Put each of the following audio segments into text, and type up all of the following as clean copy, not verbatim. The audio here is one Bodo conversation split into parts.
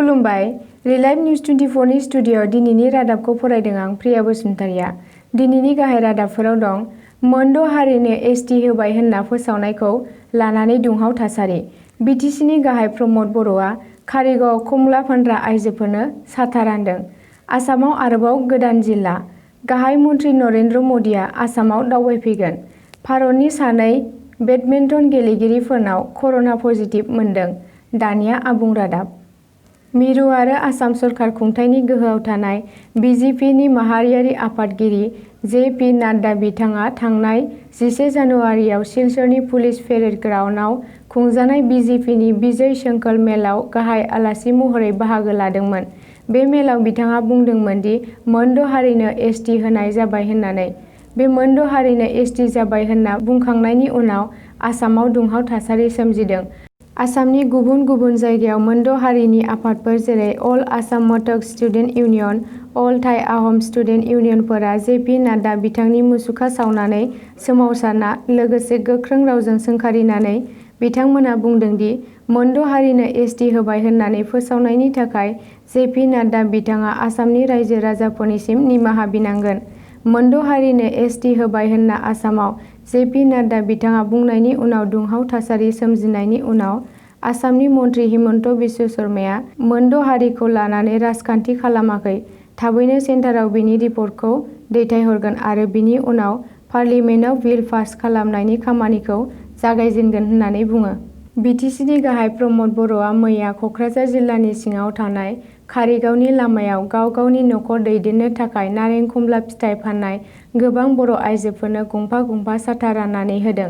खुलुमबाय। रिलाइभ निउज 24 नि स्टुडिअ'आव दिनैनि रादाबखौ फरायदों आं प्रिया बसुमतारिया। दिनैनि गाहाय रादाबफोराव दं मोनद' हारिनो एसटि होबाय होनना फोसावनायखौ लानानै दुंहाव थासारि। बिटिसिनि गाहाय प्रमद बर'आ कारिगावआव कमला फानग्रा आइजोफोरनो साथा रानदों। आसामाव आरोबाव गोदान जिल्ला। गाहाय मन्थ्रि नरेन्द्र मदिआ आसामाव दावबायफैगोन। भारतनि सानै बेडमिन्टन गेलेगिरिफोरनाव कर'ना पजिटिभ मोनदों। दानिया आबुं रादाब। मिरु आरो आसाम सरकार खुंथायनि गोहोआव थानाय बिजेपिनि माहारियारि आफादगिरि जे पि नाड्डा बिथाङा थांनाय 11 जानुवारियाव सिलचरनि पुलिस पेरेड ग्राउन्डआव खुंजानाय बिजेपिनि विजय संकल्प मेलआव गाहाय आलासि महरै बाहागो लादोंमोन। बे मेलाव बिथाङा बुंदोंमोन दि मोनद' हारिनो एसटि होनाय जाबाय होननानै। बे मोनद' हारिनो एसटि जाबाय होनना बुंखांनायनि उनाव आसामाव दुंहाव थासारि सोमजिदों। आसामनि गुबुन गुबुन जायगायाव मोनद' हारिनि आफादफोर जेरै अल आसाम मटक स्टुडेन्ट इउनियन, अल थाइ आहम स्टुडेन्ट इउनियनफोरा जे पि नाड्डा बिथांनि मुसुखा सावनानै सोमावसारना लोगोसे गोख्रों रावजों सोंखारिनानै बिथांमोना बुंदों दि मोनद' हारिनो एसटि होबाय होननानै फोसावनायनि थाखाय जे पि नाड्डा बिथाङा आसामनि रायजो राजाफोरनिसिम निमाहा बिनांगोन। मोनद' हारिनो एसटि होबाय होनना आसामाव जे पि नाड्डा बिथाङा बुंनायनि उनाव दुंहाव थासारि सोमजिनायनि उनाव आसामनि मन्थ्रि हिमन्त बिश्व शर्माया मोनद' हारिखौ लानानै राजखान्थि खालामाखै। थाबैनो सेन्टाराव बिनि रिपर्टखौ दैथायहरगोन आरो बिनि उनाव पार्लिमेन्टआव बिल पास खालामनायनि खामानिखौ जागायजेनगोन होननानै बुङो। बिटिसिनि गाहाय प्रमद बर'आ मैया क'क्राझार जिल्लानि सिङाव थानाय कारिगावनि लामायाव गाव गावनि नखर दैदेननो थाखाय नारें खमला फिथाइ फाननाय गोबां बर' आइजोफोरनो गंफा गंफा साथा राननानै होदों।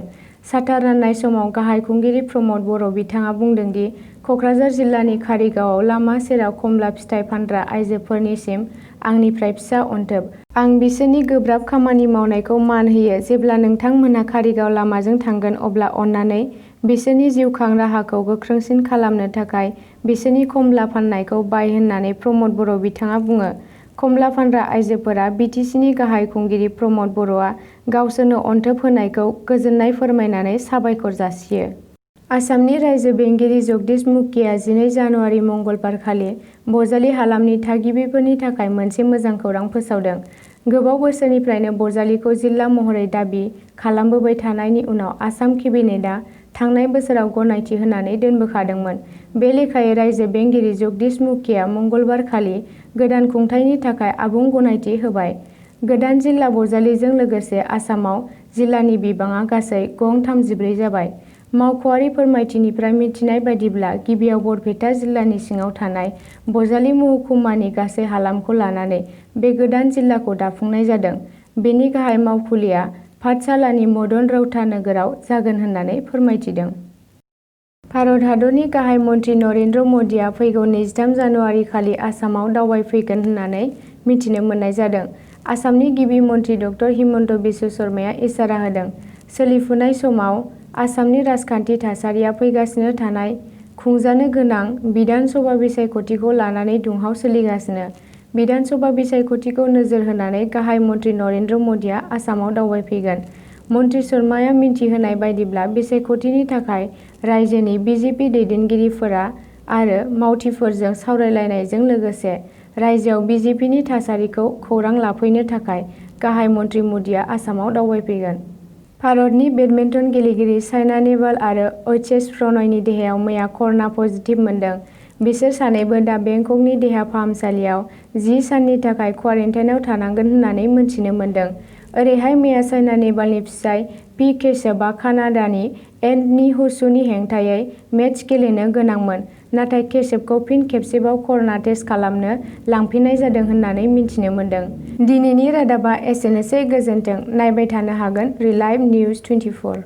साथा राननाय समाव गाहाय खुंगिरि प्रमद बर' बिथाङा बुंदों दि क'क्राझार जिल्लानि कारिगावआव लामा सेराव खमला फिथाइ फानग्रा आइजोफोरनिसिम आंनिफ्राय फिसा अनथोब। आं बिसोरनि गोब्राब खामानि मावनायखौ मान होयो। जेब्ला नोंथांमोनहा कारिगाव लामाजों थांगोन अब्ला अन्नानै बिसोरनि जिउखां राहाखौ गोख्रोंसिन खालामनो थाखाय बिसोरनि खमला फाननायखौ बाय होननानै प्रमद बर' बिथाङा बुङो। खमला फानग्रा आइजोफोरा बिटिसिनि गाहाय खुंगिरि प्रमद बर'आ गावसोरनो अनथोब होनायखौ गोजोननाय फोरमायनानै साबायखर जासियो। आसामनि रायजो बेंगिरि जगदीश मुखीआ 12 जानुवारि मंगलबारखालि बजालि हालामनि थागिबिफोरनि थाखाय मोनसे मोजां खौरां फोसावदों। गोबाव बोसोरनिफ्रायनो बजालिखौ जिल्ला महरै दाबि खालामबोबाय थानायनि उनाव आसाम केबिनेटआ थांनाय बोसोराव गनायथि होनानै दोनबोखादोंमोन। बे लेखायै रायजो बेंगिरि जगदीश मुखीआ मंगलबारखालि गोदान खुंथायनि थाखाय आबुं गनायथि होबाय। गोदान जिल्ला बजालिजों लोगोसे आसामाव जिल्लानि बिबाङा गासै गं 34 जाबाय। मावख'आरि फोरमायथिनिफ्राय मिथिनाय बायदिब्ला गिबियाव बरपेटा जिल्लानि सिङाव थानाय बजालि महकुमानि गासै हालामखौ लानानै बे गोदान जिल्लाखौ दाफुंनाय जादों। बेनि गाहाय मावखुलिया पाठशालानि मदन रौता नोगोराव जागोन होननानै फोरमायथिदों। भारत हादरनि गाहाय मन्थ्रि नरेन्द्र मदिआ फैगौ 23 जानुवारि खालि आसामाव दावबायफैगोन होननानै मिथिनो मोननाय जादों। आसामनि गिबि मन्थ्रि ड हिमन्त बिश्व शर्माया इसारा होदों। सोलिफुनाय समाव आसामनि राजखान्थि थासारिया फैगासिनो थानाय खुंजानो गोनां बिधान सभा बिसायख'थिखौ लानानै दुंहाव सोलिगासिनो। बिधान सभा बिसायख'थिखौ नोजोर होनानै गाहाय मन्थ्रि नरेन्द्र मदिआ आसामाव दावबायफैगोन। मन्थ्रि शर्माया मिथिहोनाय बायदिब्ला बिसायख'थिनि थाखाय रायजोनि बिजेपि दैदेनगिरिफोरा आरो मावथिफोरजों सावरायलायनायजों लोगोसे रायजोआव बिजेपिनि थासारिखौ खौरां लाफैनो थाखाय गाहाय मन्थ्रि मदिआ आसामाव दावबायफैगोन। भारतनि बेडमिन्टन गेलेगिरि साइना नेहवाल आरो एइच प्रणयनि देहायाव मैया कर'ना पजिटिभ मोनदों। बिसोर सानैबो दा बेंककनि देहा फाहामसालियाव 10 साननि थाखाय क्वारेन्टाइनआव थानांगोन होननानै मिथिनो मोनदों। ओरैहाय मैया साइना नेहवालनि फिसाय पि केशवआ कानाडानि एन्थनी हुसुनि हेंथायै मेच गेलेनो गोनांमोन। नाथाय केशवखौ फिन खेबसेबाव कर'ना टेस्ट खालामनो लांफिननाय जादों होननानै मिथिनो मोनदों। दिनैनि रादाबा एसेनोसै गोजोन्थों। नायबाय थानो हागोन रिलाइभ निउज 24।